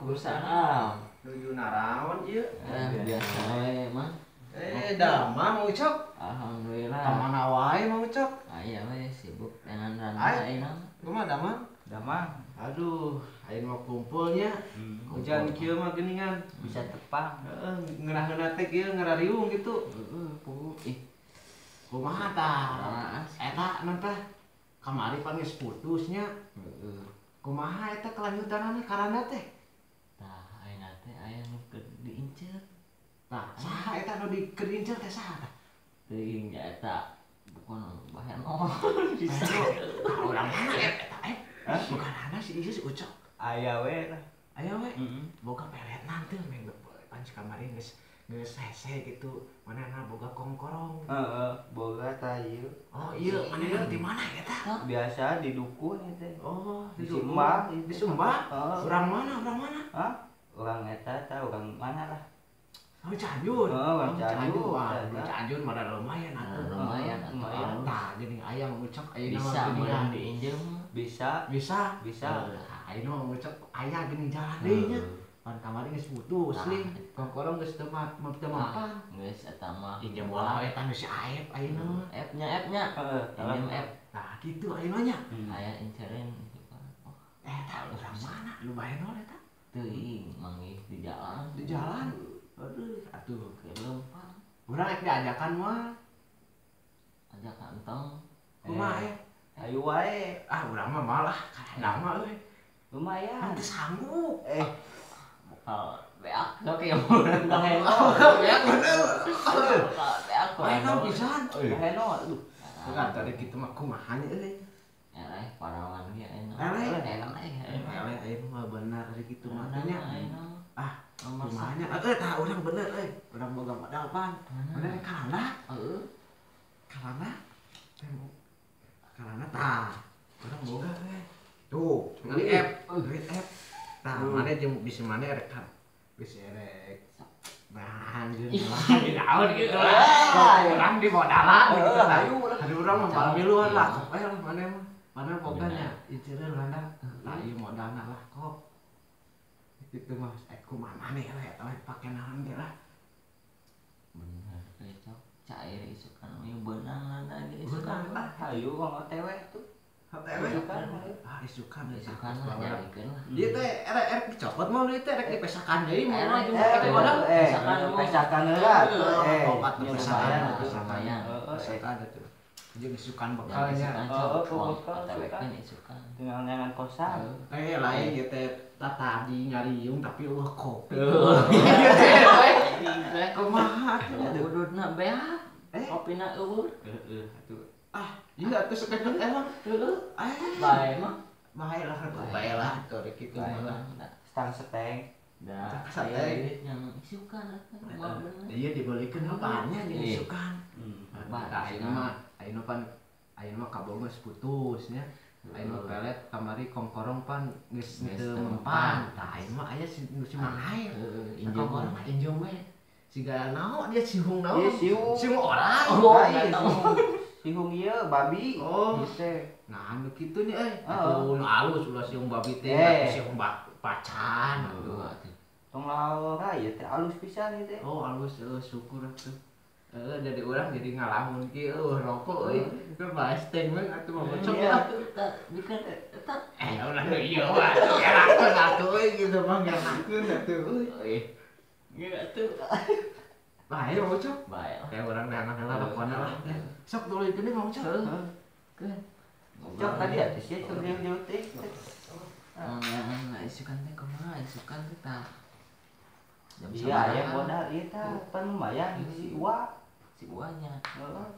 Waalaikumsalam. Nuju naraon ieu? Biasa we mah. Damang Mang Ucok. Alhamdulillah. Ka mana wae Mang Ucok? Aya we sibuk dengan randa ayeuna. Kumaha damang? Damang. Aduh, ayeuna mah kumpulnya. Hujan kieu mah geuningan bisa tepang. Heeh, ngeunah-ngeunah teh kieu ngarariung gitu. Heeh, puguh. Ih. Kumaha tah? Eta non teh kamari pan geus putus nya. Heeh. Kumaha eta kelanjutanana karana teh? Tah, ayeuna teh aya nu keur diincer. Tah, saha eta nu keur diincer teh saha tah? Teuing ja eta bukan bahenol. Bisa. Urang mana eta eh? Bukan ana si ieu si Ucok. Aya we lah. Aya we. Heeh. Boga peletna teu meh pan kamari geus geus hese gitu. Manehna boga kongkorong. Heeh, boga tah ieu. Oh iya, manehna di mana eta? Biasa di dukun eta. Oh, di Sumba. Di Sumba? Urang mana? Urang mana? Hah? Urang eta tah urang mana lah. Oh, Cianjur. Oh, urang Cianjur. Wah, Cianjur mah lumayan atuh. Lumayan atuh. Tah, geuning aya Mang Ucok ayeuna bisa meureun diinjem. Bisa. Bisa. Bisa. Ayeuna Mang Ucok aya geuning jalan deui nya. Pan kamari geus putus lih. Kongkorong geus teu mampan. Geus eta mah. Injem bola eta nu si Aep ayeuna mah. App-nya, app-nya. Injem app. Tah kitu ayeuna nya. Aya incerin. Eta urang mana? Lu bahenol eta? Teuing manggih di jalan. Di jalan. Aduh, atuh keur leumpang. Urang rek diajakan mah. Ajakan tong. Kumaha eh? Ayo wae. Ah, urang mah malah karena mah euy. Lumayan. Teu sanggup. Bakal beak oke ya urang bahenol. Beak bener. Bakal beak bahenol pisan. Bahenol aduh. Bukan tadi kitu mah kumaha nya euy. Eleh parawan ge ayeuna. Eleh. Eleh. Eleh ayeuna mah bener ari kitu mah nya. Ah, kumaha nya? Heeh, tah urang bener euy. Urang boga modal pan. Bener kalana? Heeh. Kalana? Kalana tah. Urang boga euy. Tuh, ngali app, duit app. Tah, mana jeung bisa mana rek bisa rek. Nah, anjir lah, naon gitu lah. Urang di modalan gitu lah. Aduh urang mah malam miluan lah. Kok lah mana mah. Mana boganya incereun landa. Lah ieu modalna lah kok. Itu mah kumaha maneh lah eta pake naon ge lah. Bener euy cok, cair isukan we beunang landa ge isukan. Ah, hayu kang OTW tuh. OTW ah isukan isukan lah jarikeun lah. Ieu teh erek dicopot mah ieu teh erek dipesakan deui mah jeung modal pesakan heula pesakan lumayan. Pesakan atuh. Jeung isukan bekalnya. Heeh, OTW kan isukan. Tinggal neangan kosan. Lain ieu teh tadi ngariung tapi eueuh kopi. Kumaha atuh ududna beak. Kopina eueuh. Heeh atuh. Ah, iya atuh sakecut emang. Heeh. Bae mah. Bae lah, bae lah atuh rek kitu mah. Stang seteng. Da, sateng yang isukan atuh mah bener. Iya dibeulikeun apanya jeung isukan. Tah ayeuna mah ayeuna pan ayeuna mah kaboga geus putus nya. Ayeuna pelet kamari kongkorong pan geus teu mempan. Tah ayeuna mah aya si Mang Aep. Heeh, kongkorong mah injem we. Siga naon dia sihung naon? Sihung. Sihung orang. Oh, sihung ieu babi. Oh. Nah, anu kitu nya euy. Atuh nu alus ulah sihung babi teh, sihung pacan atuh. Tong lawa ieu teh alus pisan ieu teh. Oh, alus syukur atuh. Jadi urang jadi ngalamun kieu rokok euy. Teu baes teh we atuh mah bocok atuh tah bikin eta. Ulah nu ieu mah ngerakeun atuh euy kitu mah ngerakeun atuh euy. Geus atuh. Bae Mang Ucok. Bae. Kayak urang neangan heula rokona lah. Sok tuluykeun deui Mang Ucok. Heeh. Keun. Cok tadi atuh sia cok jauh-jauh teh. Nah, isukan teh kumaha? Isukan teh tah. Iya, aya modal ieu tah pan lumayan si Uwa. Si Uanya. Heeh.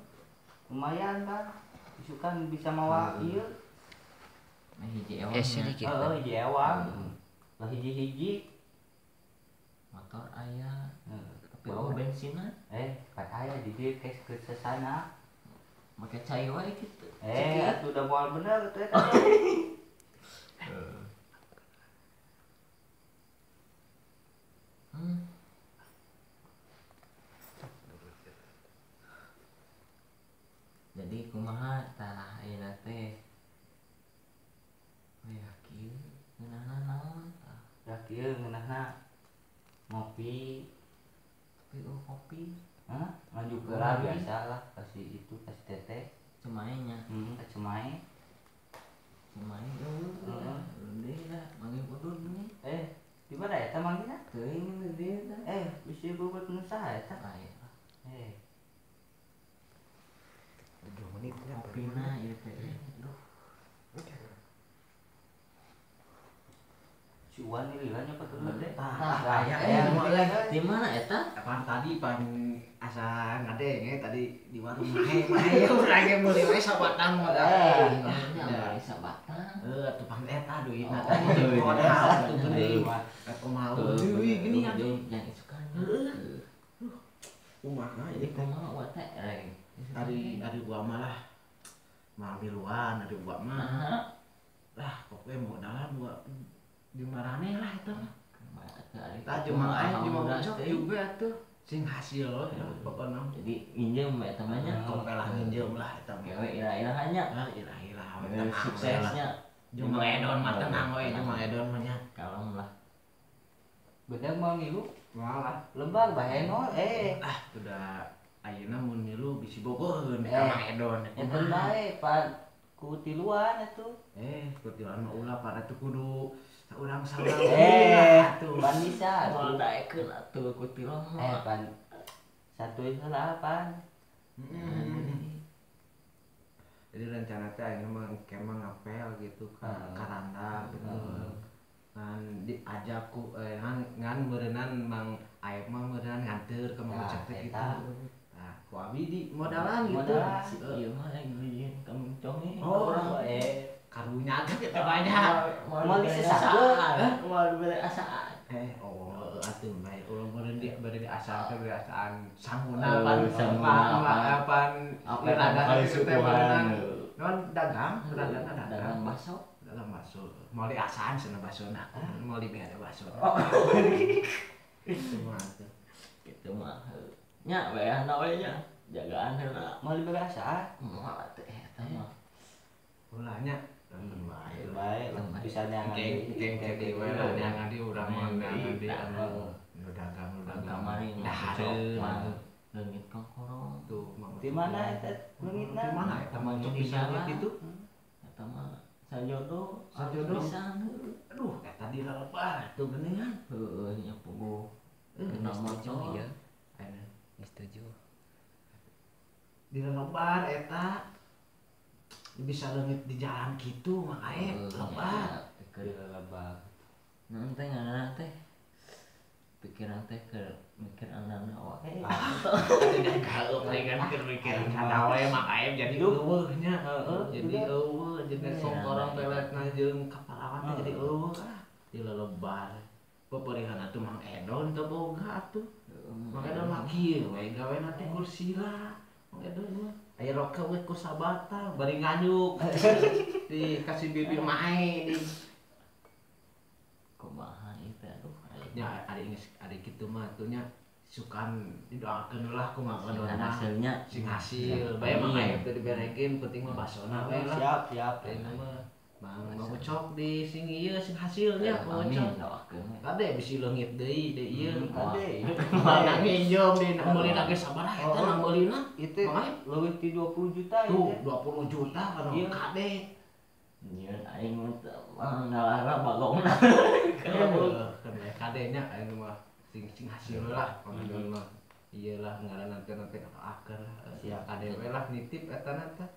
Lumayan kan. Isukan bisa mawa ieu. Nah, hiji ewang. Heeh, hiji ewang. Lah hiji-hiji motor aya. Tapi eueuh bensinna. Pan aya di dieu kes ke sasana. Make cai wae kitu. Atuh da moal bener atuh eta. Jadi kumaha tah ayeuna teh? Ya kieu ngeunahna naon tah? Ya kieu Ieu ngeunahna ngopi. Tapi kopi. Hah? Nganjuk heula biasa lah kasih itu kasih teteh. Cemae nya. Ka Cemae. Cemae eueuh. Deui lah manggih udud nih. Di mana eta manggihna? Teuing di dieu tah. Bisi buat nu saha eta? Aya. 7 menit ya kopina ieu teh. Aduh. Si Wan lila nyopot dulu teh. Tah, aya di mana eta? Apaan tadi pan asa ngadenge tadi di warung mae urang ge meuli we sabatang mah. Nya meuli sabatang. Heuh atuh pang eta duitna tadi modal atuh geuning. Kumaha deui gini atuh. Yang isukan. Heuh. Kumaha ieu kumaha wa teh reng. Ari gua mah lah. Mah miluan ari gua mah. Lah pokoknya modalan gua di marane lah eta mah. Tah jeung Mang Aep jeung Mang Ucok juga atuh sing hasil ya pokona. Jadi nginjem eta mah nya. Kompe lah nginjem lah eta mah. Gawe ira-irahan nya. Ah ira-ira suksesnya. Jeung Mang Edon mah tenang we jeung Mang Edon mah nya. Kalem lah. Bener mau ngilu? Moal lah. Lebar bahenol Ah udah ayeuna mun ngilu bisi bogoheun ka Mang Edon. Eta bae pan ku tiluan atuh. Ku tiluan mah ulah pan atuh kudu saurang saurang. Atuh pan bisa moal daekeun atuh ku tiluan mah. Pan satu heula pan. Jadi rencana teh ayeuna mah engke mah ngapel gitu ka Karanda gitu. Ngan diajak ku ngan meureunnan Mang Aep mah meureunnan nganteur ka Mang Ucok teh gitu. Nah, ku abi di modalan gitu. Si ieu mah lagi dijieun kambing conge. Oh, karunya teh kitu banyak. Moal disesakeun, moal dibere asaan. Oh, atuh bae urang meureun di bere asaan teh bere asaan sanguna pan pan apa teh meureunnan. Non dagang, dagang bakso. Dagang bakso. Moal di asaan cenah baksona. Moal dibere bakso. Itu mah atuh. Kitu mah. Nya weahna we nya. Jagaan heula. Moal dibere asaan. Moal atuh eta mah. Ulah nya. Bae bae bisa neangan deui. Engke deui we lah neangan deui urang mah neangan deui anu nu dagang kamari dahareun leungit kongkorong. Tuh di mana eta leungitna? Di mana eta mah cok bisa kitu? Eta mah sajodo pisan. Aduh eta di lelebar tuh geuningan. Heueuh nya puguh. Kena motor ieu. Geus setuju. Di lelebar eta bisa leungit di jalan kitu Mang Aep lebar. Di lelebar. Naon teh ngaranna teh? Pikiran teh keur mikir anana wae. Tidak kalau palingan keur mikir kana we Mang Aep jadi eueuh nya. Jadi eueuh jadi songkorong peletna jeung kapalawan teh jadi eueuh ah di lelebar. Peperihan atuh Mang Edon teu boga atuh. Mang Edon mah kieu we gawena teh kursi lah. Mang Edon mah aya roke we ku sabata bari nganyuk. Dikasih bibi mae di kumaha ieu teh aduh. Nya ari geus ari kitu mah atuh nya sukan didoakeun lah kumaha doa hasilnya sing hasil bae Mang Aep teh diberekeun penting mah basona we lah. Siap siap. Ayeuna mah Mang Ucok di sing ieu sing hasilnya Mang Ucok. Kade bisi leungit deui deui ieu kade. Mana nginjem deui meulina ge sabaraha eta nang meulina? Ieu teh leuwih ti 20 juta ieu. Tuh 20 juta kana kade. Nyieun aing mah ngalara bagongna. Kade nya aing mah sing sing hasil lah Mang Edon mah. Iyalah ngaranna nanti doakeun lah. Siap kade we lah nitip eta na teh.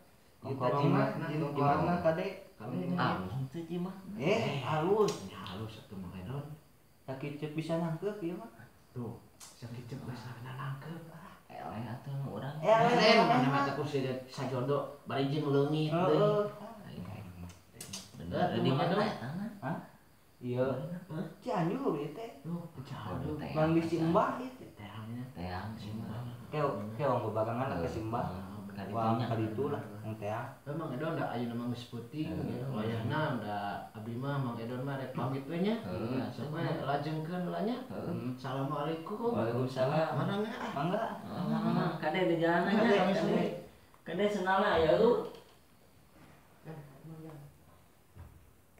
Kita jimatna jimatna kade. Alus teh jimat. Halus. Nya halus atuh Mang Edon. Sakiceup bisa nangkep ieu mah. Tuh, sakiceup bisa nangkep. Eleh atuh nu urang. Eleh mana mah teh kursi sajodo bari jeung leungit deui. Bener di mana eta na? Hah? Iya. Cianjur ieu teh. Tuh, Cianjur. Mang bisi embah ieu teh. Teangnya, teang sih mah. Keong bebarengan ke simbah. Wah, kali itu lah yang teang. Mang Edon da ayeuna mah geus peuting wayahna da abdi mah Mang Edon mah rek pamit we nya. Sok we lajengkeun lah nya. Assalamualaikum. Waalaikumsalam. Mangga. Mangga. Mangga kade di jalan nya. Kade senalna aya lu.